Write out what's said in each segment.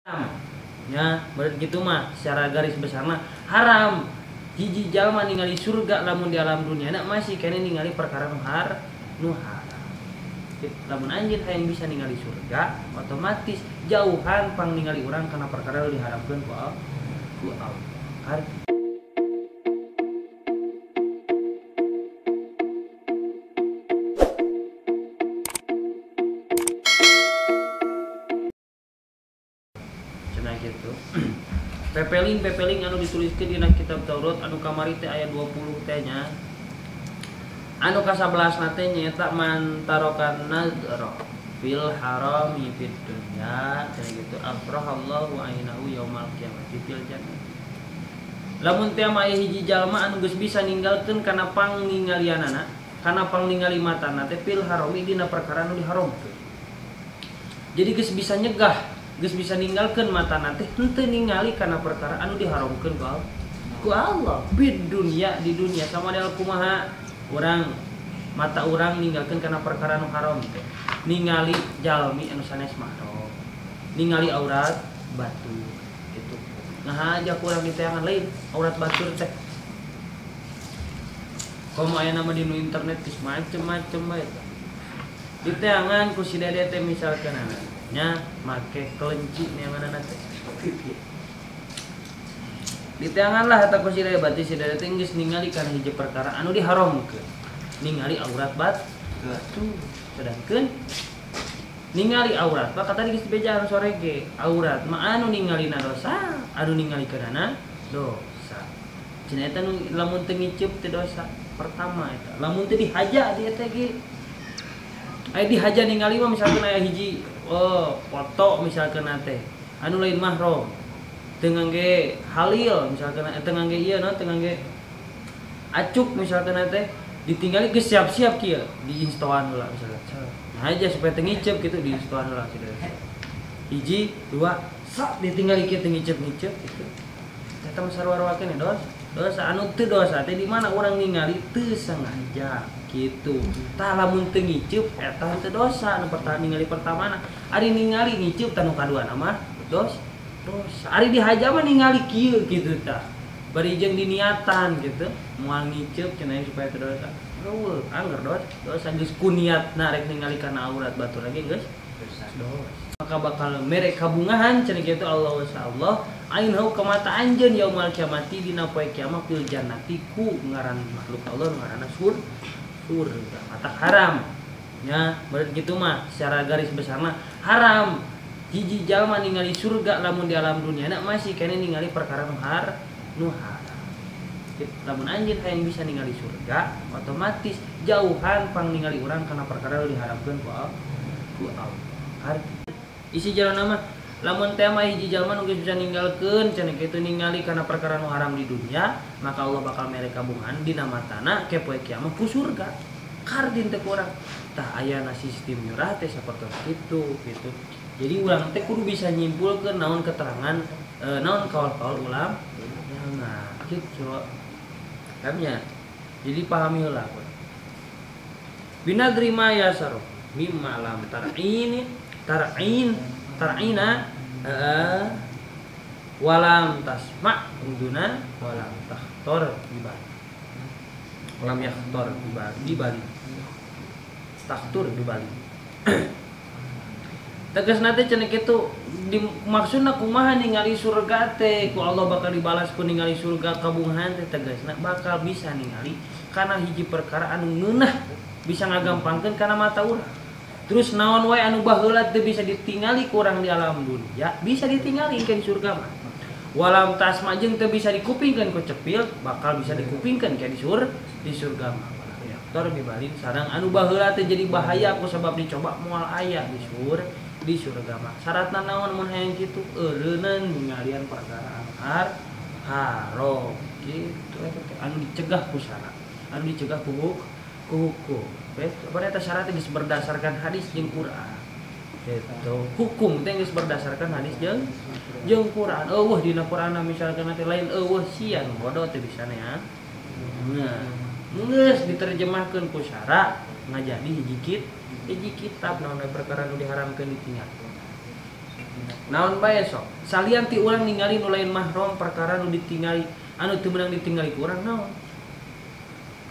Ya, berarti gitu mah secara garis besarna haram. Hiji jalma ningali surga lamun di alam dunia na masih kene ningali perkara nu haram. Lamun anjeun hayang bisa ningali surga, otomatis jauhan pang ningali urang kana perkara nu diharamkeun ku Allah. Cenah kitu. Pepeling anu dituliskeun dina kitab Taurat anu kamari teh aya 20 teh nya. Anu ka-11 na teh nyaeta man tarokan nadra fil harami fid dunya cenah kitu afrahallahu ainahu yaumal qiyamati fil jannah. Lamun teh mah aya hiji jalma anu geus bisa ninggalkeun kana pangningalianana, kana pangningali matana teh fil harami dina perkara anu diharamkeun. Jadi geus bisa nyegah, geus bisa ninggalkeun matana teh henteu ningali kana perkara anu diharamkeun ku Allah bid dunya di dunia sama del kumaha urang mata urang ninggalkeun kana perkara anu haram teh ningali jalmi anu sanes mahram, ningali aurat batur gitu. Nah aja kurang diteangan lain aurat batur teh. Komo aya nama di internet geus macem-macem bae. Diteangan ku si dede teh misalkeun nya make kelenci neanganna teh. Diteangan lah eta ku si dede berarti si dede teh geus ningali kana hiji perkara anu diharamkeun. Ningali aurat batur. Sedangkeun ningali aurat mah kata geus dibejaan sore ge. Aurat mah anu ningalina dosa, anu ningalikeunana dosa. Cenah eta nu lamun teu ngiceup teh dosa pertama eta. Lamun teu dihaja di eta ge. Aya dihaja ningali mah misalkeun aya hiji foto misalkeun teh anu lain mahram. Teu ngangge halil misalkeun teu ngangge ieu naon teu ngangge acuk misalkeun teh ditinggali geus siap-siap kieu di instoan heula misalkan. Nah aja supaya teu ngiceup kitu di instoan heula. Hiji, dua, sak ditinggali kieu teu ngiceup-ngiceup kitu. Eta mah sarua-ruakeun ya dosa anu teu dosa teh di mana urang ningali teu sengaja kitu. Tah lamun teu ngiceup eta teu dosa anu pertama ningali pertamana. Ari ningali ngiceup tah nu kaduana mah dosa. Ari dihaja mah ningali kieu kitu tah. Bari jeung diniatan gitu, moal ngiceup cenah supaya teu dosa. Eueuh, angger dosa geus ku niatna rek ningali kana aurat batur lagi geus dosa. Maka bakal mere kabungahan cenah kitu Allah Allah ainhu ka mata anjeun yaumul kiamati dina poe kiamat fil jannati ku ngaran makhluk Allah ngaranna surga. Mata haram. Nya, berarti kitu mah secara garis besarna haram. Hiji jalma ningali surga lamun di alam dunia na masih kene ningali perkara nu haram. Lamun anjeun hayang bisa ningali surga, otomatis jauhan pang ningali urang kana perkara nu diharamkeun ku Allah. Isi jalan mah lamun teh mah hiji jalma nu geus bisa ninggalkeun cenah kitu ningali kana perkara nu haram di dunia, maka Allah bakal mere kabungan dina matana ke poe kiamat ku surga. Kardin teh ku urang. Tah ayana sistem nyurah teh sapertos kitu gitu. Jadi urang teh kudu bisa nyimpulkeun naon keterangan naon kaul-kaul ulama. Nah, gitu. Kamnya. Jadi pahami heula. Binadri ma yasaru mimma lam tar'in tar'ina walam tasma' unduna walam takhtor bibali. Walam yakhtor bibali. Takhtur bibali. Tegasna teh cenah kitu dimaksudna kumaha ningali surga teh ku Allah bakal dibalas ku ningali surga kabungahan teh tegasna bakal bisa ningali kana hiji perkara anu ngeunah bisa ngagampangkeun kana mata urang. Terus naon wae anu baheula teu bisa ditingali ku urang di alam dunia bisa ditingali ke di surga mah. Walam tasma jeung teu bisa dikupingkeun ku cepil bakal bisa dikupingkeun ke di surga mah. Tor bibalin sareng anu baheula teh jadi bahaya ku sabab dicoba moal aya di surga mah. Syaratna naon mun hayang kitu eureuneuh ningalian perkara anu haram kitu eta teh anu dicegah ku syarat, anu dicegah ku hukum. Eta eta syarat geus berdasarkan hadis jeung Quran. Gitu. Hukum teh geus berdasarkan hadis jeung Quran. Eueuh dina Quran misalkan teh lain eueuh sia nu bodoh teh bisa ya. Nah, geus diterjemahkeun ku syara ngajadi hiji kitab naon perkara nu diharamkeun ditinggalkeun. Naon bae sok salian ti urang ningali nu lain mahram perkara nu ditingali anu teu meunang ditingali ku urang naon?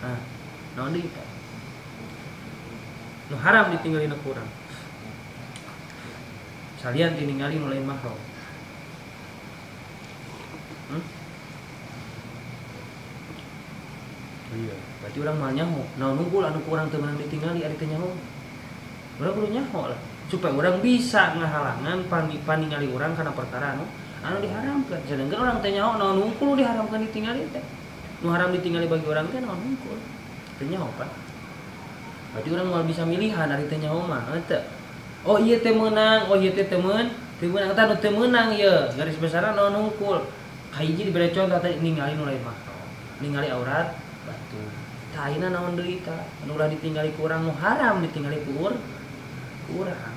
Hah, naon deui tah? Nu haram ditinggalina ku urang. Salian ti ningali nu lain mahram. Iya, berarti urang mah nyaho. Naon unggul anu ku urang teu meunang ditingali ari teu nyaho. Urang kudu nyaho lah supaya urang bisa ngahalangan paningali urang kana perkara anu diharamkeun. Sedangkan urang teu nyaho naon unggul diharamkeun ditingali teh. Nu haram ditingali bagi urang teh naon unggul. Teu nyaho pan. Berarti urang moal bisa milihan ari teu nyaho mah henteu. Oh ieu teh meunang, oh ieu teh teu meunang, tah nu teu meunang ieu garis besarna naon unggul. Kahiji dibere contoh tadi ningali nu lain mahram, ningali aurat batu. Tah ayeuna naon deui tah? Anu ulah ditinggali ku urang nu haram ditinggali ku urang.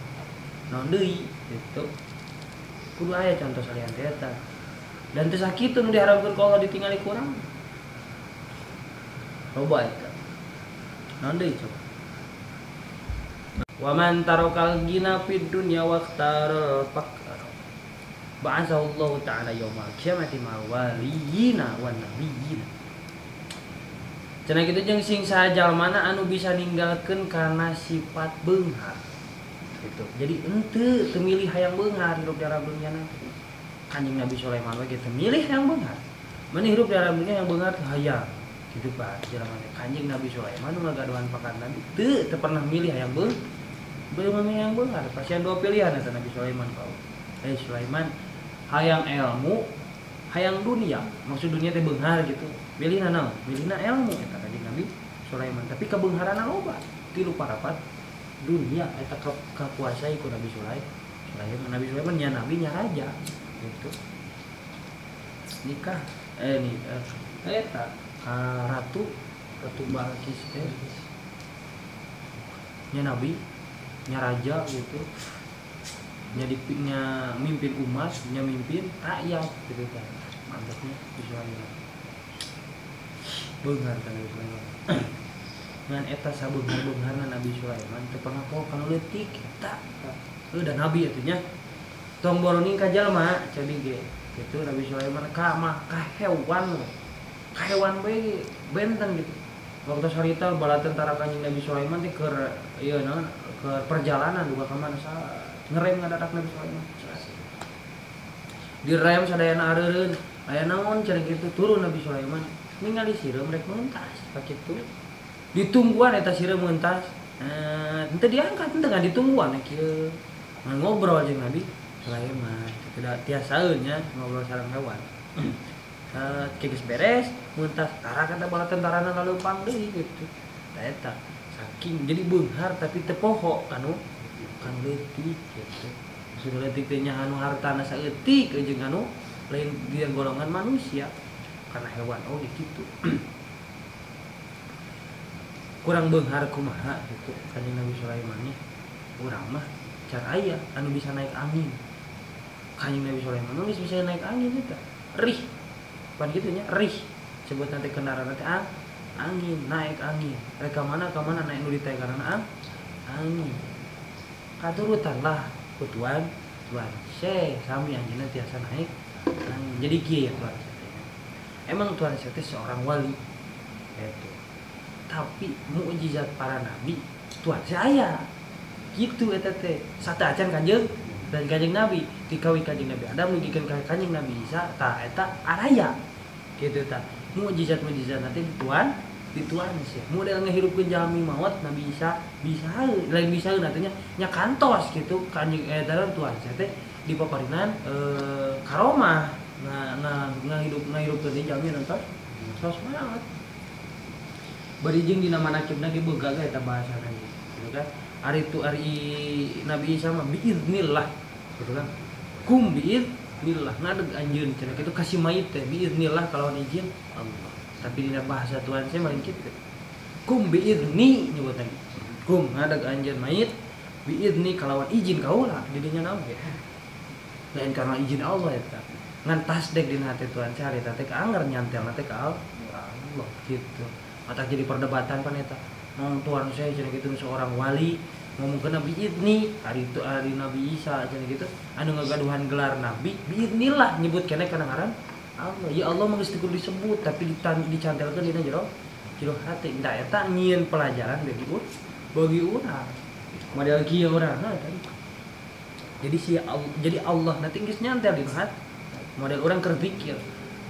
Naon deui gitu. Kudu aya contoh salian teh eta. Dan teu sakitu nu diharamkeun ku Allah ditinggali ku urang. Loba eta. Naon deui coba? Wa man tarakal ghina fid dunya waqtaral faqr ba'atsahu Allah ta'ala yaumal qiyamati ma waliyina wan nabiyina. Cenah kitu jeung sing sajalmana anu bisa ninggalkeun kana sifat beunghar. Gitu. Jadi henteu teu milih hayang beunghar hirup di alam dunya na. Kanjeng Nabi Sulaiman we ge teu milih hayang beunghar. Meni hirup di alam dunya hayang beunghar teu hayang. Gitu Pak, jelema teh Kanjeng Nabi Sulaiman nu ngagaduhan pangkat nabi teu pernah milih hayang hayang beunghar. Pasian dua pilihan eta Nabi Sulaiman kau. Sulaiman hayang ilmu, hayang dunia. Maksud dunia teh beunghar gitu. Milihna naon? Milihna ilmu eta Kanjeng Nabi Sulaiman. Tapi kabeungharanna loba, tilu parapat dunia eta kakuasai ku Nabi Sulaiman. Nabi Sulaiman nya nabi nya raja gitu. Nikah eta ka ratu Balkis teh nya nabi nya raja gitu. Nya nya mimpin umat, nya mimpin rakyat gitu kan. Mantapnya Nabi Sulaiman. Beunghar kan Nabi Sulaiman. Ngan eta sabeunghar-beungharna Nabi Sulaiman teu pernah poho kana leutik eta. Da nabi atuh nya. Tong boroning ka jalma cadi ge. Gitu Nabi Sulaiman ka mah ka hewan we. Ka hewan we benten gitu. Waktu harita bala tentara Kanjeng Nabi Sulaiman teh keur ieu naon keur perjalanan duka ka mana ngerem ngadadak Nabi Sulaiman. Direm sadayana areureun. Aya naon cenah kitu turun Nabi Sulaiman ningali sireum rek mentas sakitu. Ditungguan eta sireum mentas. Henteu diangkat henteu ngan ditungguan kieu. Ngobrol jeung Nabi Sulaiman. Tidak tiasaeun nya ngobrol sareng hewan. Geus beres mentas tara kata bala tentarana leumpang deui gitu. Tah eta saking jadi beunghar tapi teu poho kanu leutik gitu. Maksud leutik teh nya anu hartana saeutik jeung anu lain dia golongan manusia karena hewan oge kitu. Kurang beunghar kumaha gitu Kanjeng Nabi Sulaiman nya. Urang mah cara aya anu bisa naik angin. Kanjeng Nabi Sulaiman mah geus bisa naik angin eta. Rih. Pan kitu nya rih. Sebut nanti kendaraan teh angin, naik angin. Rek ka mana naik nu ditaekanana angin. Katurutan lah ku tuan Syekh sami anjeunna tiasa naik angin. Jadi kieu ya tuan Syekh. Emang tuan Syekh teh seorang wali gitu. Tapi mukjizat para nabi tuan Syekh aya. Gitu eta teh. Sateuacan kanjeng dan kanjeng Nabi dikawi kanjeng Nabi Adam dugikeun ka kanjeng Nabi Isa tah eta araya. Gitu tah. Mukjizat-mukjizat nanti dituan sih. Model ngahirupkeun jalmi maot Nabi Isa bisa lain bisa nantinya nya kantos gitu kanjeng eta tuan Syekh teh dipaparinan karomah ngahirupkeun jalmi nonton tos maot. Bari jeung dina manakibna ge boga eta bahasana gitu kan. Ari tu ari Nabi Isa mah biiznillah gitu kan. Kum biiznillah ngadeg anjeun cenah kitu kasih mayit teh biiznillah kalawan izin Allah. Tapi dina bahasa Tuhan saya maling kitu. Kum biizni nyebutna. Kum ngadeg anjeun mayit biizni kalawan izin kaula didinya naon ge. Lain karena izin Allah eta. Ngan tasdek dina hati Tuhan saya harita teh anger nyantelna teh ka Allah gitu. Atau jadi perdebatan pan eta. Nong tuan saya cenah kitu seorang wali Ngomongkeun biidni hari itu hari Nabi Isa cenah gitu anu ngagaduhan gelar nabi biidnillah nyebut keneh kana ngaran Allah. Ya Allah mah geus teu kudu disebut tapi dicantelkeun dina jero jero hati. Da eta nyieun pelajaran bagi urang. Model kieu urang nah tadi. Jadi si Allah, jadi Allah nanti geus nyantel dina hati. Model urang keur zikir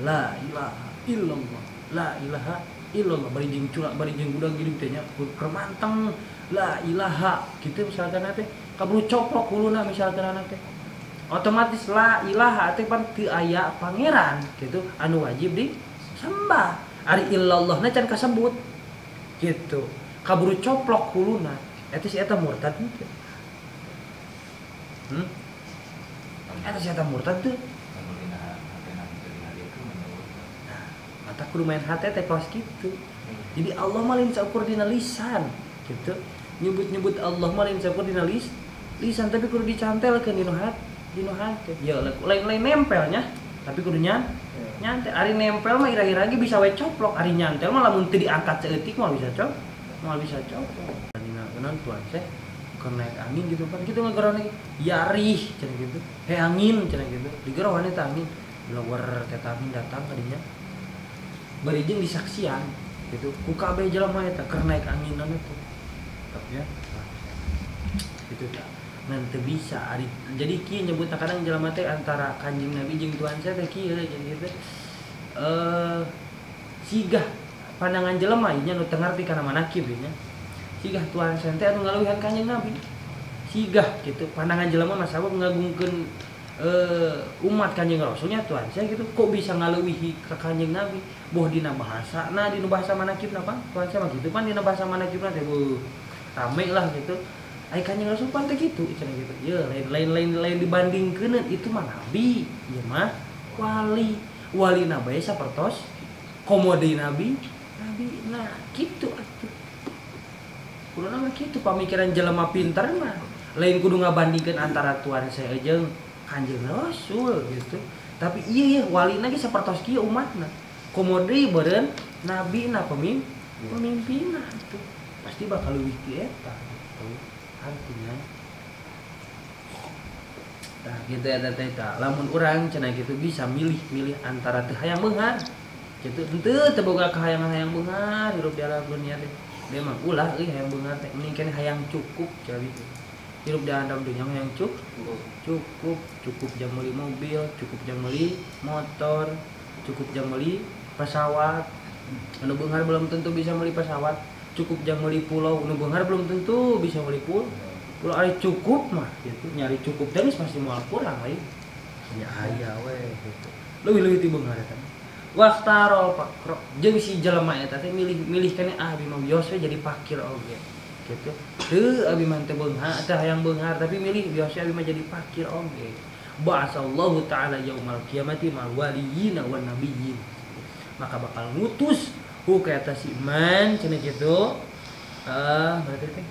la ilaha illallah la ilaha illallah bari jeung culak bari jeung gudag geuning teh nya keur manteng la ilaha gitu misalkan teh kaburu coplok huluna misalkan teh otomatis la ilaha teh pan teu aya pangeran gitu anu wajib disembah ari illallahna can kasebut gitu kaburu coplok huluna eta si eta murtad teu eta si eta murtad teu. Mata kudu main hate teh kelas gitu. Jadi Allah mah lain saukur dina lisan gitu. Nyebut-nyebut Allah mah lain saukur dina lisan tapi kudu dicantelkeun dina hati, dina hati. Ya lain-lain nempelnya, tapi kudu nyantel. Ari nempel mah ira-ira ge bisa we coplok, ari nyantel mah lamun teu diangkat saeutik mah bisa coplok, moal bisa coplok. Dina keun tuan teh keur naik angin gitu kan kitu ngagerohan lagi. Yarih cenah gitu. He angin cenah gitu. Digerohan eta angin. Luar teh angin datang ka dinya. Bari jeung disaksian gitu ku kabeh jelema eta keur naik anginan itu tapi ya gitu tak ngan teu bisa ari jadi kieu nyebutna kadang jelema teh antara Kanjeng Nabi jeung Tuhan saya teh kieu jadi gitu sigah pandangan jelema nya nu teu ngarti kana manakib nya sigah Tuhan saya teh anu ngaluwihan Kanjeng Nabi sigah gitu pandangan jelema mah sabab ngagungkeun umat Kanjeng Rasulnya Tuhan saya gitu kok bisa ngaluwihi ka Kanjeng Nabi boh dina bahasa nah dina bahasa manakibna pan Tuhan saya mah gitu pan dina bahasa manakibna teh beuh rame lah gitu ai Kanjeng Rasul pan teh kitu cenah gitu ye lain dibandingkeun itu mah nabi ieu mah wali wali na bae sapertos komo deui nabi nabi nah kitu atuh kuduna mah kitu pamikiran jelema pinter mah lain kudu ngabandingkeun antara Tuhan saya jeung Kanjeng Rasul gitu. Tapi iya walina ge sapertos kieu umatna. Komo deui beureun nabina pemimpinna tuh. Pasti bakal leuwih ti eta gitu. Artinya tah gitu eta teh tah. Lamun urang cenah gitu bisa milih-milih antara teu hayang beunghar gitu. Henteu teu boga kahayangan hayang beunghar hirup di alam dunia teh. Dia mah ulah euy hayang beunghar teh mending keneh hayang cukup jadi gitu. Hirup di alam dunia yang cukup, cukup jam beli mobil, cukup jam beli motor, cukup jam beli pesawat. Anu beunghar belum tentu bisa beli pesawat, cukup jam beli pulau, anu beunghar belum tentu bisa beli pulau. Pulau ari cukup mah gitu, nyari cukup teh geus pasti moal kurang lain. Nya aya we gitu. Leuwih-leuwih ti beunghar eta. Waqtarol fakro jeung si jelema eta teh milih keneh ah abi mah wios we jadi fakir oge. Gitu. Teu abi mah teu beunghar, teu hayang beunghar tapi milih biasa abi mah jadi fakir oge. Ba'asallahu ta'ala yaumal qiyamati mal waliyina wan nabiyyin. Maka bakal ngutus hu ka eta si iman cenah kitu. Berarti teh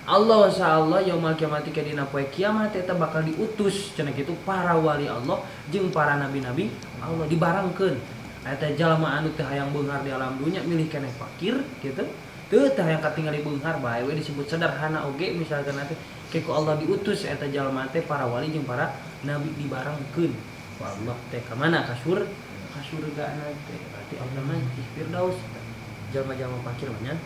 Allah insyaallah yaumal qiyamati ka dina poe kiamat eta bakal diutus cenah kitu para wali Allah jeung para nabi-nabi Allah dibarengkeun. Eta jalma anu teu hayang beunghar di alam dunya milih keneh fakir gitu. Teu teh hayang katingali beunghar bae we disebut sederhana oge misalkan teh ke ku Allah diutus eta jalma teh para wali jeung para nabi dibarengkeun. Ku Allah teh ka mana ka surgana teh berarti Allah mah di firdaus jalma-jalma fakir mah nya.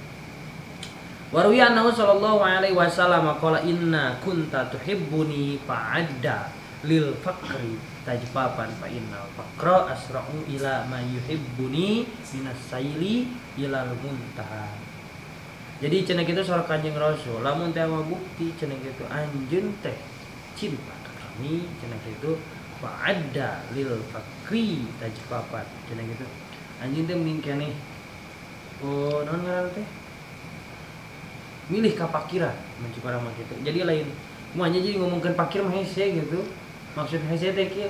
Waruya annahu sallallahu alaihi wasallam qala inna kunta tuhibbuni fa'adda lil faqri tajfaban fa innal faqra asra'u ila ma yuhibbuni minas saili ilal muntaha. Jadi cenah kitu saur Kanjeng Rasul, lamun teh mah bukti cenah kitu anjeun teh cinta ka kami cenah kitu fa'adda lil faqri tajfaban cenah kitu. Anjeun teh mending keneh oh naon ngaran teh? Milih ka pakiran mun cik urang mah kitu. Jadi lain muanya jadi ngomongkeun pakir mah hese gitu. Maksud hese teh kieu.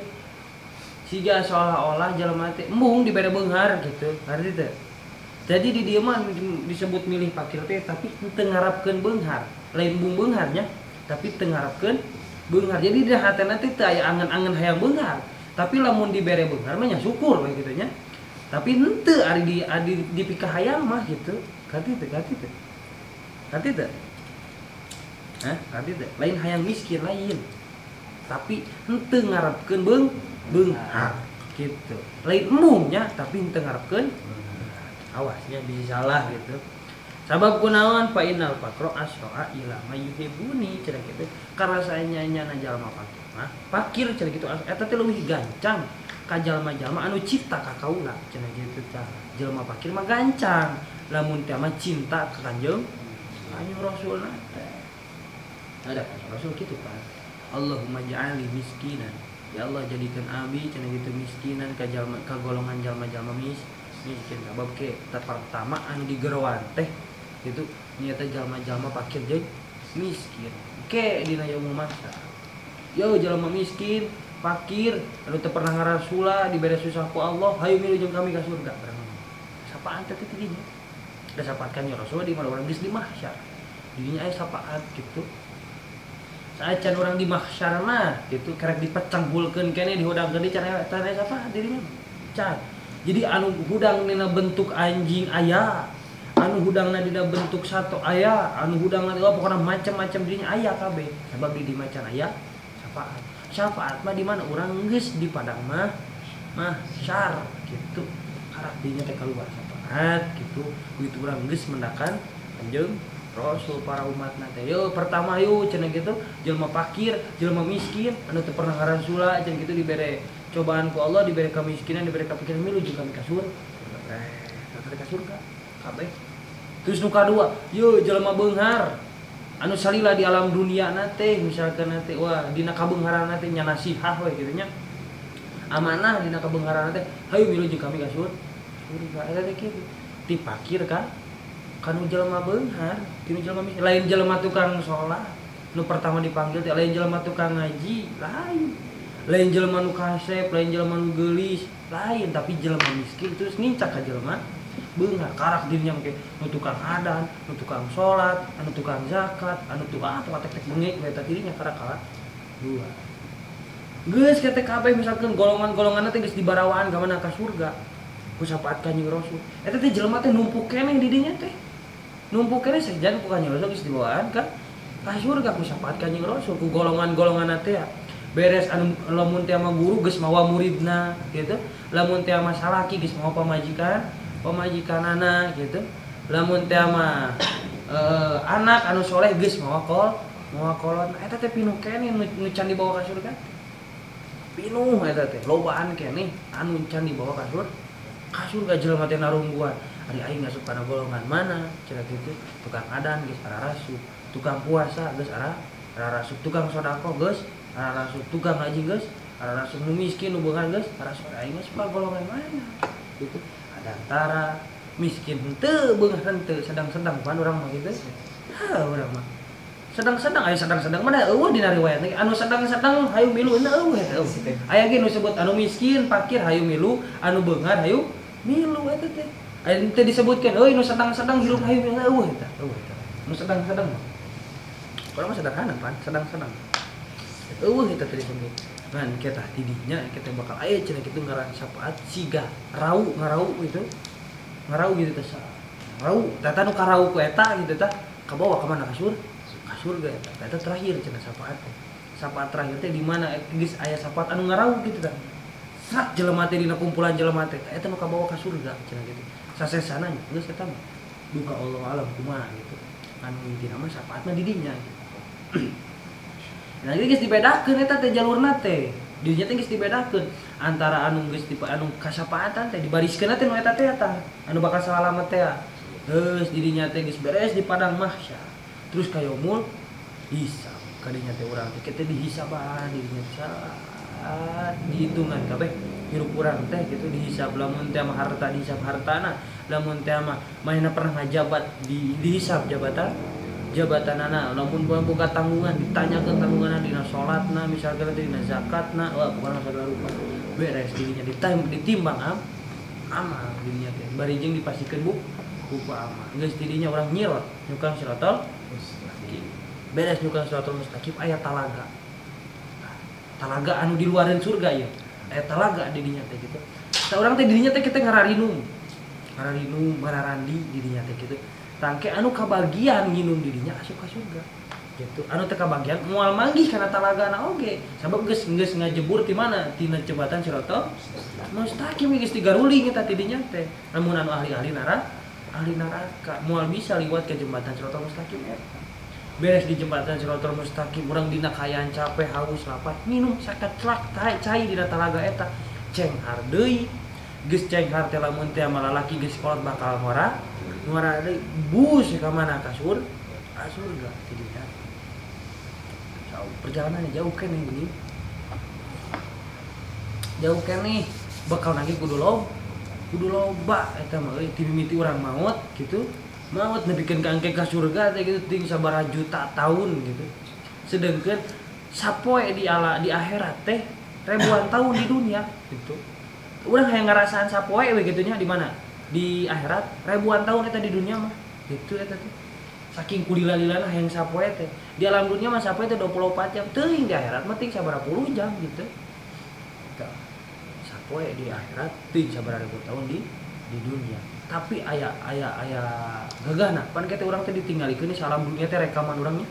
Siga seolah-olah jelema teh embung dibere beunghar gitu. Ngarti teu? Jadi di dieu mah disebut milih pakir teh tapi teu ngarepkeun beunghar. Lain embung beungharnya, tapi teu ngarepkeun beunghar. Jadi di hatena teh teu aya angen-angen hayang beunghar. Tapi lamun dibere beunghar mah nya syukur we kitu nya. Tapi henteu ari di dipikahayang mah gitu. Ngarti teu? Ngarti teu? Ngarti teu? Hah? Ngarti teh? Lain hayang miskin lain. Tapi henteu ngarepkeun beunghar gitu. Lain embungnya tapi henteu ngarepkeun awasnya bisa salah gitu. Sabab kunaon fa innal faqra asra'a ila ma yuhibbuni cenah kitu. Karasanya nyana jalma fakir mah fakir cenah kitu eta teh leuwih gancang ka jalma-jalma anu cinta ka kaula cenah kitu tah. Jelema fakir mah gancang lamun teh mah cinta ka Kanjeng Kanjeng Rasulna teh. Ada Kanjeng Rasul kitu kan. Allahumma ja'alni miskinan. Ya Allah jadikan abi cenah kitu miskinan ka jalma ka golongan jalma-jalma miskin. Sabab ke pertama anu digeroan teh gitu nyata jalma-jalma fakir jeung miskin. Ke dina yaumul mahsyar. Yo jalma miskin, fakir, anu teu pernah ngarasula dibere susah ku Allah, hayu milu jeung kami ka surga. Sapaan teh teh dinya. Da sapaat kan ya Rasul di mana urang geus di mahsyar. Dinya aya sapaat gitu. Saacan urang di mahsyar mah gitu kerek dipecenghulkeun keneh dihudangkeun di can aya sapaat dirinya. Can. Jadi anu hudang dina bentuk anjing aya, anu hudangna dina bentuk sato aya, anu hudangna dina pokona macam-macam dirinya aya kabeh. Sabab di macan aya syafaat. Syafaat mah di mana urang geus di padang mah mahsyar gitu. Karak dinya teh kaluar syafaat gitu. Begitu urang geus mendakan Kanjeng Rasul para umatna teh. Yo pertama yo cenah gitu jelema fakir, jelema miskin anu teu pernah ngarasula cenah gitu dibere cobaan ku Allah, diberi kemiskinan, diberi kepikiran milu jeung kami ka surga. Ka surga kabeh. Terus nu kadua, yo jelema beunghar anu salila di alam dunia na teh misalkan na teh wah dina kabeungharan na teh nya nasihah we kitu nya. Amanah dina kabeungharan na teh hayu milu jeung kami ka surga. Eta teh kitu. Ti fakir ka kanu jelema beunghar, tinu jelema miskin, lain jelema tukang salat nu pertama dipanggil teh, lain jelema tukang ngaji, lain. Lain jelema nu kasep, lain jelema nu geulis, lain, tapi jelema miskin terus ngincak ka jelema beunghar karak dirinya make nu tukang adan, nu tukang salat, anu tukang zakat, anu tukang atuh tek-tek bengek we eta dirinya karak kalah dua. Geus ka teh kabeh misalkeun golongan-golonganna teh geus dibarawaan ka mana ka surga. Ku syafaat Kanjeng Rasul. Eta teh jelema teh numpuk keneh di dinya teh. Numpuk keneh sejan ku Kanjeng Rasul geus dibawaan ka surga ku syafaat Kanjeng Rasul ku golongan-golonganna teh. Beres anu lamun teh sama guru geus mawa muridna gitu, lamun teh sama salaki geus mawa pamajikan, pamajikanana gitu. Lamun teh sama anak anu soleh geus mawa kol, mawa kolon. Eta teh pinuh keneh nu can dibawa ka surga. Pinuh eta teh lobaan keneh anu can dibawa ka surga. Ka surga jelema teh narungguan. Ari aing ngasup kana golongan mana cenah kitu, tukang adan geus ararasup, tukang puasa geus ararasup, tukang sedekah geus ararasup, tukang ngaji geus ararasup, nu miskin nu beunghar geus ararasup. Aing geus pa golongan mana gitu. Ada antara miskin henteu beunghar henteu, sedang-sedang pan urang mah kitu. Hah urang mah sedang-sedang, aya sedang-sedang mana eueuh dina riwayat anu sedang-sedang hayu milu eueuh eta eueuh. Aya ge nu sebut anu miskin fakir hayu milu, anu beunghar hayu milu eta teh. Aya teh disebutkeun euy nu sedang-sedang hirup hayu milu eueuh eta, eueuh eta. Nu sedang-sedang mah. Urang mah sederhana pan, sedang-sedang. Eueuh eta teh disebut. Ngan kita tidinya kita bakal aya cenah kitu ngaran syafaat siga rau ngarau gitu. Ngarau gitu teh. Rau, tata nu karau ku eta gitu tah kabawa ka mana ka surga? Ka surga eta. Eta terakhir cenah syafaat teh. Syafaat terakhir teh di mana geus aya syafaat anu ngarau gitu tah. Srak jelema teh dina kumpulan jelema teh eta nu kabawa ka surga cenah kitu. Sasesana nya geus eta mah. Duka Allah alam kumaha gitu. Anu intina mah syafaat mah di dinya gitu. Nah, geus dibedakeun eta teh jalurna teh. Dinya teh geus dibedakeun antara anu geus tipe anu kasapaatan teh dibariskeun teh nu eta teh eta anu bakal salamet teh. Geus di dinya teh geus beres di padang mahsyar. Terus ka yaumul hisab. Kadinya teh urang teh kita dihisaban di dinya saat dihitungan kabeh hirup urang teh gitu dihisab. Lamun teh mah harta dihisab hartana, lamun teh mah manehna pernah ngajabat dihisab jabatan jabatanana, lamun boga tanggungan ditanyakeun tanggunganna dina salatna misalkan dina zakatna, wah pokona sagala rupa beres dirinya ditimbang amal dirinya teh bari jeung dipasikeun buku amal geus dirinya urang nyirot nyukang siratal mustaqim beres nyukang siratal mustaqim aya talaga talaga anu di luareun surga ieu aya talaga dirinya teh gitu. Tah urang teh dirinya teh kita ngararinum ngararinum ngararandi dirinya teh gitu. Tangke anu kabagian nginum dirinya asup ka surga. Gitu. Anu teu kabagian moal manggih kana talagana oge. Sabab geus geus ngajebur ti mana? Tina jembatan Siratal Mustaqim geus digaruling eta ti dinya teh. Lamun anu ahli-ahli neraka, ahli neraka moal bisa liwat ke jembatan Siratal Mustaqim eta. Beres di jembatan Siratal Mustaqim urang dina kaayaan capek, haus, lapar, minum saketlak cai dina talaga eta. Cenghar deui. Geus cenghar teh lamun teh malalaki geus kolot bakal ngora. Ngora deui bus ka mana ka surga ti dinya. Jauh perjalanannya jauh keneh gini. Jauh keneh bakal nagih kudu loba eta mah euy ti mimiti urang maot gitu. Maot nepikeun ka engke ka surga teh gitu ting sabaraha juta tahun gitu. Sedengkeun sapoe di ala di akhirat teh ribuan tahun di dunia gitu. Urang hayang ngarasaan sapoe we kitu nya di mana? Di akhirat ribuan tahun eta di dunia mah gitu eta teh. Saking kulila-lilana hayang sapoe teh. Di alam dunia mah sapoe teh 24 jam, teuing di akhirat mah ting sabaraha puluh jam gitu. Tah. Sapoe di akhirat ting sabaraha ribu tahun di dunia. Tapi aya aya aya gagahna pan kitu urang teh ditinggalikeun salam dunia teh rekaman urangnya.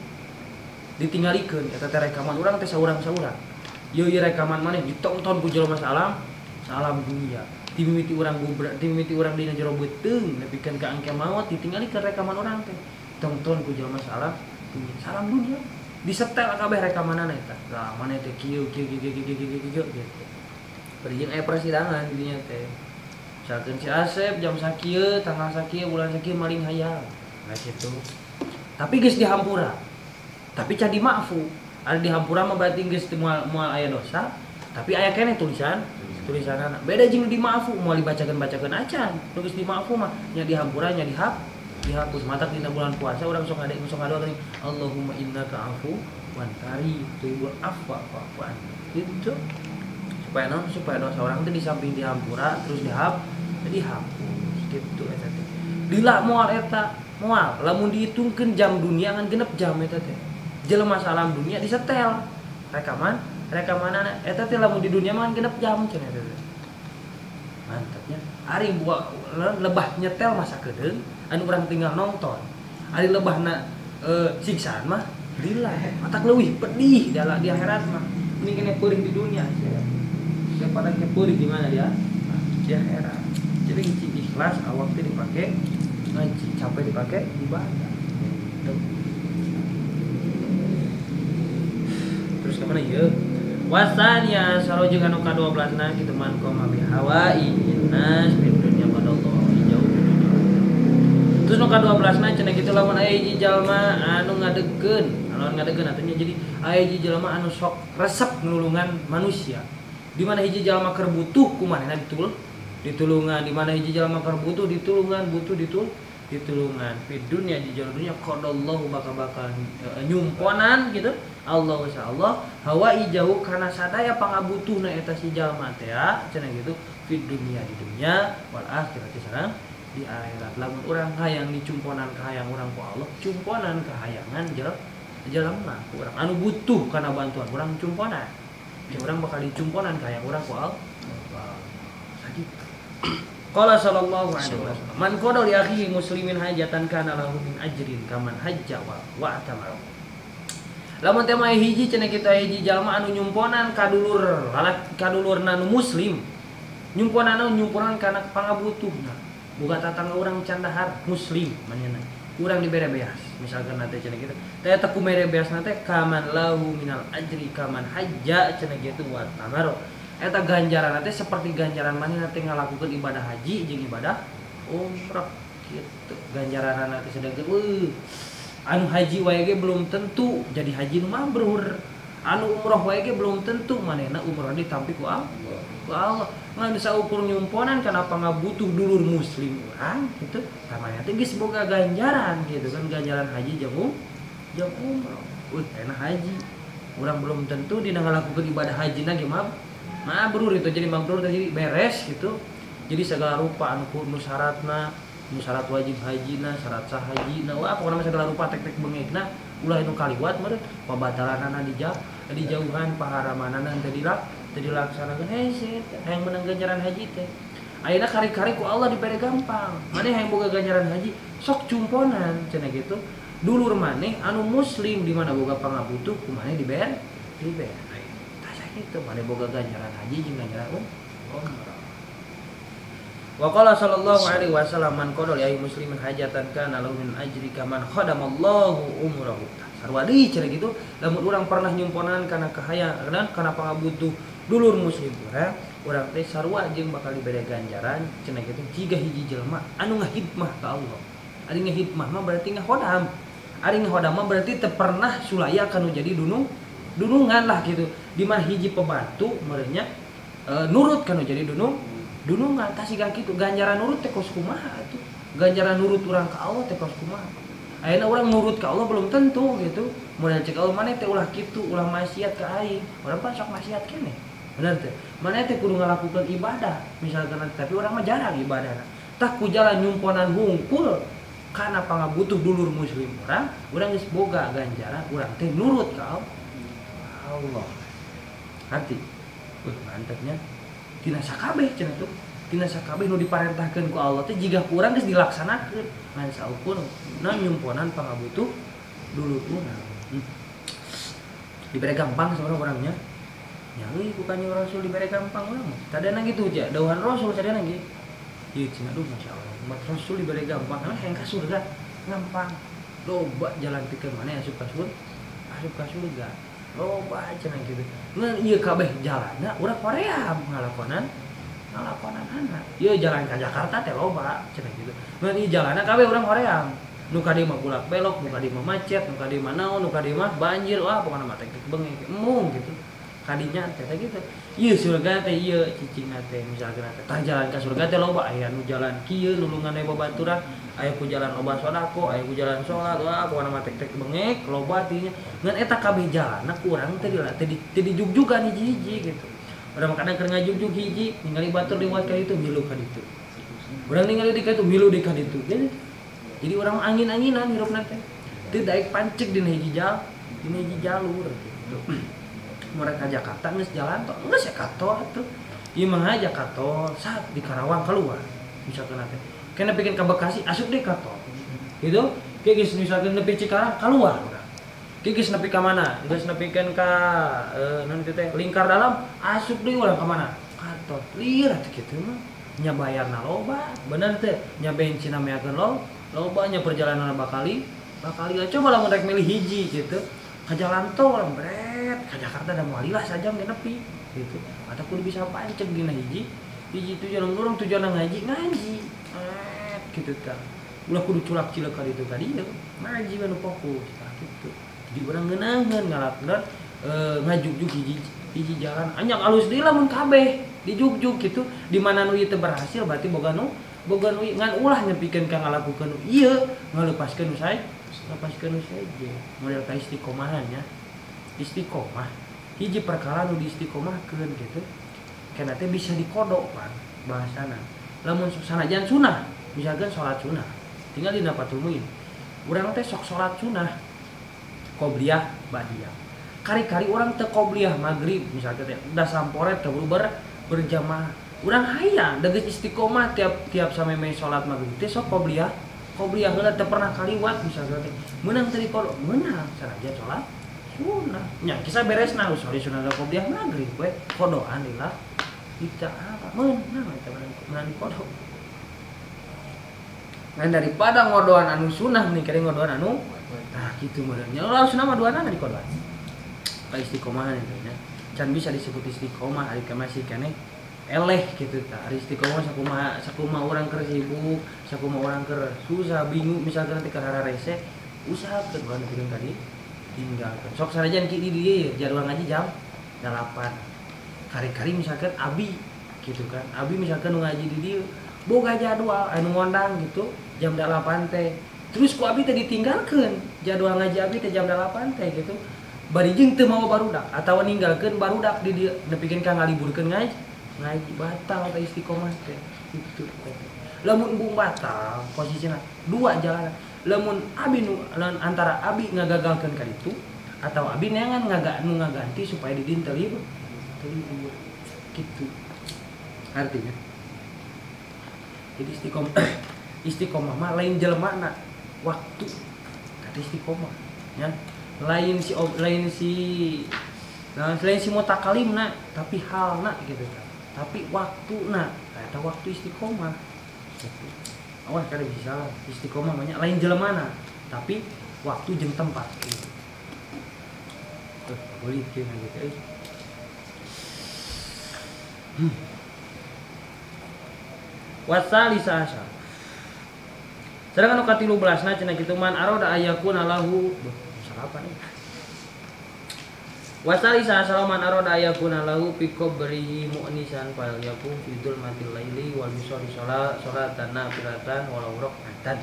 Ditinggalikeun eta teh rekaman urang teh saurang-saurang. Ieu ieu rekaman maneh ditonton ku jelema salam dunia. Ti mimiti urang gubrak, ti mimiti urang dina jero beuteung nepikeun ka angke maot ditinggalikeun rekaman urang teh. Tonton ku jelema salam dunia, salam dunia. Disetel kabeh rekamanana eta. Lah maneh teh kieu kieu kieu kieu kieu kieu gitu. Bari jeung aya persidangan di dinya teh. Misalkan si Asep jam sakieu, tanggal sakieu, bulan sakieu maling hayang. Nah gitu. Tapi geus dihampura. Tapi can dimaafu. Ada dihampura mah berarti geus moal aya dosa, tapi aya keneh tulisanana. Beda jeung dimaafu, moal dibacakeun-bacakeun acan. Nu geus dimaafu mah nya dihampura nya dihapus. Matak dina bulan puasa urang sok ngadoa geuning Allahumma innaka afuwun karim tuhibbul afwa fa'fu anni. Gitu. Supaya naon? Supaya dosa orang teh di samping dihampura terus dihapus gitu eta teh. Lila moal eta, moal lamun dihitungkeun jam dunia ngan genep jam eta teh. Jelema salam dunia disetel. Rekamanana eta teh lamun di dunia mah ngan genep jam cenah eta teh. Mantapnya. Ari buah lebah nyetel masa kedeung anu urang tinggal nonton. Ari lebahna siksaan mah lila. Matak leuwih pedih di akhirat mah. Ini kene peurih di dunia sia. Daripada kene peurih di mana dia? Di akhirat. Jadi cing ikhlas awak teh dipake ngaji, capek dipake ibadah. Gitu. Terus ke mana ieu? Wasania sarojeng anu ka-12 na kitu man koma bi hawai nas bi dunya qadallahu jauh di dunya. Terus nu ka-12 na cenah kitu lamun aya hiji jalma anu ngadegeun, atunya jadi aya hiji jalma anu sok resep nulungan manusia. Di mana hiji jalma keur butuh ku manehna ditulungan, di mana hiji jalma keur butuh ditulungan, butuh ditulungan. Fi dunya di jalan dunya qadallahu bakal nyumponan gitu. Allah insyaallah hawai jauh kana sadaya pangabutuhna eta si jalma teh cenah gitu fi dunya di dunya wal akhirati sareng di akhirat. Lamun urang hayang dicumponan ka hayang urang ku Allah, cumponan kahayangan jelema ku urang anu butuh kana bantuan urang cumponan. Ya urang bakal dicumponan ka hayang urang ku Allah. Sakitu. Qala sallallahu alaihi wasallam, man qada li akhihi muslimin hajatan kana lahu min ajrin kaman hajja wa atamara. Lamun teh mah hiji cenah kitu hiji jalma anu nyumponan ka dulur, kadulurna nu muslim. Nyumponan kana pangabutuhna. Boga tatangga urang can dahar muslim manehna. Urang dibere beas, misalkan teh cenah kitu. Teh eta ku mere beasna teh kaman lahu minal ajri kaman hajja cenah kitu wa atamara. Eta ganjaran teh seperti ganjaran manehna teh ngalakukeun ibadah haji jeung ibadah umrah kitu. Ganjaranna teh sedangkeun eueuh anu haji wae ge belum tentu jadi haji nu mabrur. Anu umroh wae ge belum tentu manehna umroh ditampi ku Allah. Ku Allah. Ngan saukur nyumponan kana pangabutuh dulur muslim urang kitu. Tah manehna teh geus boga ganjaran gitu kan, ganjaran haji jeung umroh. Enak haji. Urang belum tentu dina ngalakukeun ibadah haji na ge mabrur itu jadi mabrur jadi beres gitu. Jadi segala rupa anu nu syaratna, nu syarat wajib hajina, syarat sah hajina, wah pokona mah segala rupa tek-tek bengekna ulah nu kaliwat meureun pabatalanana dijauhan paharamanana teu dilaksanakeun hese hayang meunang ganjaran haji teh. Ayeuna kari-kari ku Allah dibere gampang. Maneh hayang boga ganjaran haji sok cumponan cenah gitu. Dulur maneh anu muslim di mana boga pangabutuh ku maneh dibere dibere. Tah sakitu maneh boga ganjaran haji jeung ganjaran umrah. Wa qala sallallahu alaihi wasallam man qada li ayyi muslimin hajatan kana lahu min ajri kaman khadamallahu umrahu. Sarua deui cenah kitu lamun urang pernah nyumponan kana kahayang kana pangabutuh dulur muslim urang, urang teh sarua jeung bakal dibere ganjaran cenah kitu jiga hiji jelema anu ngahidmah ka Allah. Ari ngahidmah mah berarti ngahodam. Ari ngahodam mah berarti teu pernah sulaya kanu jadi dunungan lah gitu. Di mana hiji pembantu merenya nurut kanu jadi dunungan tah siga kitu ganjaran nurut teh kos kumaha atuh. Ganjaran nurut urang ka Allah teh kos kumaha. Ayeuna urang nurut ka Allah belum tentu gitu. Model cek Allah maneh teh ulah kitu, ulah maksiat ka aing. Urang pan sok maksiat keneh. Bener teh. Maneh teh kudu ngalakukeun ibadah misalkan tapi urang mah jarang ibadahna. Tah ku jalan nyumponan hungkul kana pangabutuh dulur muslim urang, urang geus boga ganjaran urang teh nurut ka Allah. Arti mantepnya tina sakabeh cenah tuh. Tina sakabeh nu diparentahkeun ku Allah teh jiga ku urang geus dilaksanakeun ngan saukur na nyumponan pangabutuh dulur urang. Dibere gampang sebenarnya orangnya. Nya euy ku kanjeng Rasul dibere gampang urang. Tadana gitu ja, dawuhan Rasul tadana ge. Ieu cenah duh masyaallah, umat Rasul dibere gampang, karena hayang ka surga gampang. Loba jalan pikeun maneh asup ka surga, asup ka surga. Loba cenah kitu. Ngan ieu kabeh jalanna urang hoream ngalakonan anak. Ieu jalan ka Jakarta teh loba cenah kitu. Ngan ieu jalanna kabeh urang hoream. Nu ka dieu mah bulak belok, nu ka dieu mah macet, nu ka dieu mah naon, nu ka dieu mah banjir, wah pokona mah teh bengek embung gitu. Kadinya teh gitu. Ieu surga teh ieu cicingna teh misalkan teh tah jalan ka surga teh loba aya nu jalan kieu nulungan we babaturan, aya ku jalan loba sodako, aya ku jalan salat, wah pokona mah tek bengek loba tinya. Ngan eta kabeh jalanna ku urang teh teh dijugjugan hiji-hiji gitu. Urang kadang keur ngajugjug hiji ningali batur liwat ka ditu milu ka ditu. Urang ningali di ka ditu milu di ka ditu. Jadi urang angin-anginan hirupna teh. Teu daek panceg dina hiji dina hiji jalur gitu. Mereka Jakarta geus jalan tol, geus ya ka tol atuh. Ieu mah aja ka tol, sat di Karawang keluar. Misalkan teh. Kena pikeun ka Bekasi asup deui ka tol. Gitu. Ke geus misalkan nepi Cikarang keluar urang. Ke geus nepi ka mana? Geus nepikeun ka naon kitu teh Lingkar Dalam asup deui urang ka mana? Ka tol. Lieur atuh kitu mah. Nya bayarna loba, bener teh. Nya bensinna meakeun loba nya perjalanan bakali coba lamun rek milih hiji gitu. Ka jalan tol urang bret, ka Jakarta da moal lila sajam ge nepi gitu. Atau kudu bisa panceg dina hiji tujuan urang tujuan ngaji gitu tah. Ulah kudu culak cilek ka ditu ka dieu, ngaji we nu fokus tah gitu. Jadi urang ngeunaheun ngalakukeun ngajugjug hiji jalan. Anyak alus deui lamun kabeh dijugjug gitu. Di mana nu ieu teu berhasil berarti boga nu ngan ulah nyepikeun ka ngalakukeun ieu, ngaleupaskeun nu sae. Lepaskeun nu saja. Model ka istiqomahan nya. Istiqomah hiji perkara nu diistiqomahkeun gitu. Kana teh bisa dikodok pan bahasana. Lamun sanajan sunah, misalkan salat sunah, tinggal dina Fathul Muin. Urang teh sok salat sunah qobliyah ba'diyah. Kari-kari urang teu qobliyah magrib misalkan teh da samporet teu berjamaah. Urang hayang da geus istiqomah tiap sameme salat magrib teh sok qobliyah heula teu pernah kaliwat misalkan teh. Meunang teu dikodok, meunang sanajan salat sunah. Nya kisah beresna usori sunah qobliyah magrib we kodoan lillah ta'ala meunang eta meunang dikodok. Ngan daripada ngodoan anu sunah nih kira ngodoan anu nah kitu meureun. Nya ulah sunah mah duanana dikodoan. Ka istiqomahan itu nya. Can bisa disebut istiqomah ari masih keneh eleh gitu tah. Ari istiqomah sakumaha urang keur sibuk, sakumaha urang keur susah, bingung misalkan nanti keur hararese, usahakeun urang nepikeun ka ditinggalkeun. Sok sanajan ki di dieu jadwal ngaji jam 8. Kari-kari misalkan abi gitu kan. Abi misalkan nu ngaji di dieu boga jadwal anu ngondang gitu jam 8 teh. Terus ku abi teh ditinggalkeun jadwal ngaji abi teh jam 8 teh gitu. Bari jeung teu mawa barudak atawa ninggalkeun barudak di dieu nepikeun ka ngaliburkeun ngaji batal teh istiqomah teh gitu. Lamun embung batal posisina dua jalan. Lamun abi nu antara abi ngagagalkeun ka ditu atau abi neangan nu ngaganti supaya di dieu teu libur gitu. Artinya jadi istiqomah mah lain jelemana waktu. Eta istiqomah nya. Lain si mutakalimna tapi halna gitu kan. Tapi waktuna eta waktu istiqomah. Gitu. Awas kada bisa salah. Istiqomah mah nya lain jelemana tapi waktu jeung tempat gitu. Tuh, boleh kieu gitu euy. Wasalisa asyar. Sedangkan nu ka-13na cenah kitu man aroda ayakuna lahu salapan ieu. Wasalisa asyar man aroda ayakuna lahu fi qabrihi mu'nisan fal yakum fi dzulmatil laili wal yusolli sholatan nafilatan walau rakaatan.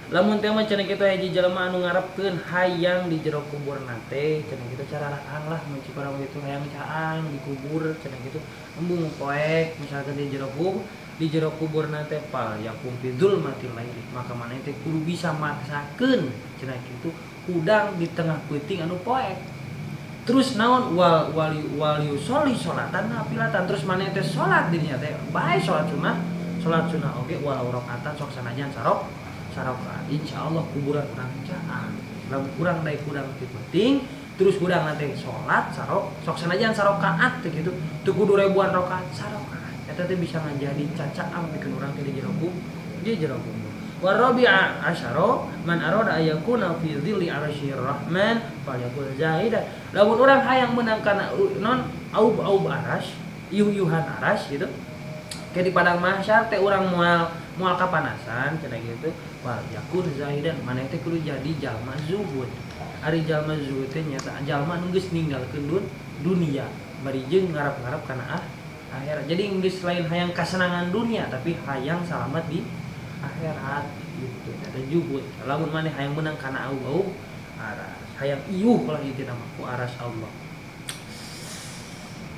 Lamun teh mah cenah kitu hiji jelema anu ngarepkeun hayang di jero kuburna teh cenah kitu cararaang lah mun cik urang kitu hayang caang di kubur cenah kitu embung poek misalkan di jero kuburna teh pal yakum fi dzulmatil laili maka maneh teh kudu bisa maksakeun cenah kitu hudang di tengah peuting anu poek terus naon wal wal yusolli sholatan nafilatan terus maneh teh salat dirinya teh bae salat sunnah oge walau rakaatan sok sanajan sarok saroka insyaallah kuburan urang caang lamun kurang daek kurang ti penting terus kurang nanti salat sarok sok sanajan sarokaat teh kitu teu kudu ribuan rakaat sarokaat eta teh bisa ngajadi cacaang pikeun urang teh di jero kubur warabi'a asyara man arada ayakuna fi dhilli arsyir rahman falyakul zahida lamun urang hayang meunang kana non aub-aub aras iuh-iuhan aras gitu kayak di padang mahsyar teh urang moal kapanasan cenah gitu wal yakun zahidan maneh teh kudu jadi jalma zuhud ari jalma zuhud teh nyata jalma nu geus ninggalkeun dunia bari jeung ngarap-ngarap kana akhirat jadi geus lain hayang kasenangan dunia tapi hayang salamat di akhirat gitu eta zuhud lamun maneh hayang meunang kana aub-aub aras hayang iuh lah ieu mah ku aras Allah.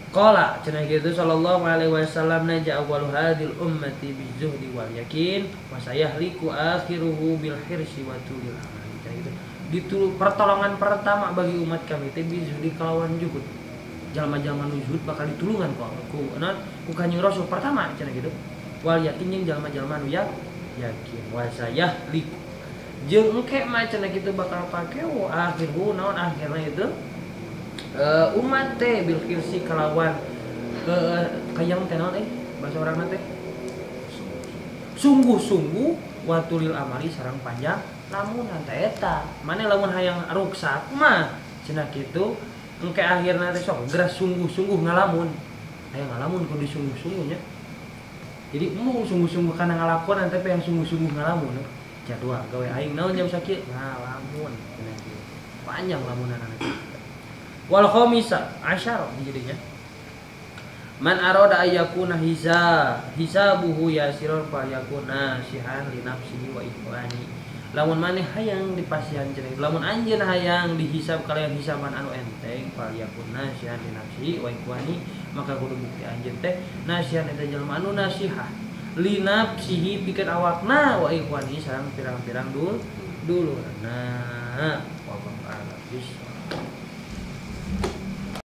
Qala cenah kitu sallallahu alaihi wasallam naja awwalu hadhil ummati bizuhdi wal yakin wa sayahliku akhiruhu bil hirsi wa tulil amal. Cenah kitu. Ditu pertolongan pertama bagi umat kami teh bizuhdi kalawan zuhud. Jalma-jalma nu zuhud bakal ditulungan ku naon ku Kanjeng Rasul pertama cenah kitu. Wal yakin jeung jalma-jalma nu yakin wa sayahliku. Jeung engke mah cenah kitu bakal pakewo akhiruhu naon akhirna itu umat teh bil hirsi kalawan kayang teh naon bahasa urang teh sungguh-sungguh watulil amali sareng panjang lamun teh eta mane lamun hayang ruksak mah cenah kitu engke akhirna teh sok geura sungguh-sungguh ngalamun hayang ngalamun kudu sungguh-sungguh nya jadi embung sungguh-sungguh kana ngalakonan tapi yang sungguh-sungguh ngalamun jadwal gawe aing naon jam sakieu ngalamun cenah kitu panjang lamunana wal khamisa asyara jadinya man arada ayyakuna hisabuhu yasiron falyakuna nasihan li nafsihi wa ikhwani lamun maneh hayang dipasihan cenah lamun anjeun hayang dihisab kalayan hisaban anu enteng falyakuna nasihan li nafsihi wa ikhwani maka kudu bukti anjeun teh nasihan eta jelema anu nasihah li nafsihi pikeun awakna wa ikhwani sareng pirang-pirang dulurna wallahu a'lam bishawab.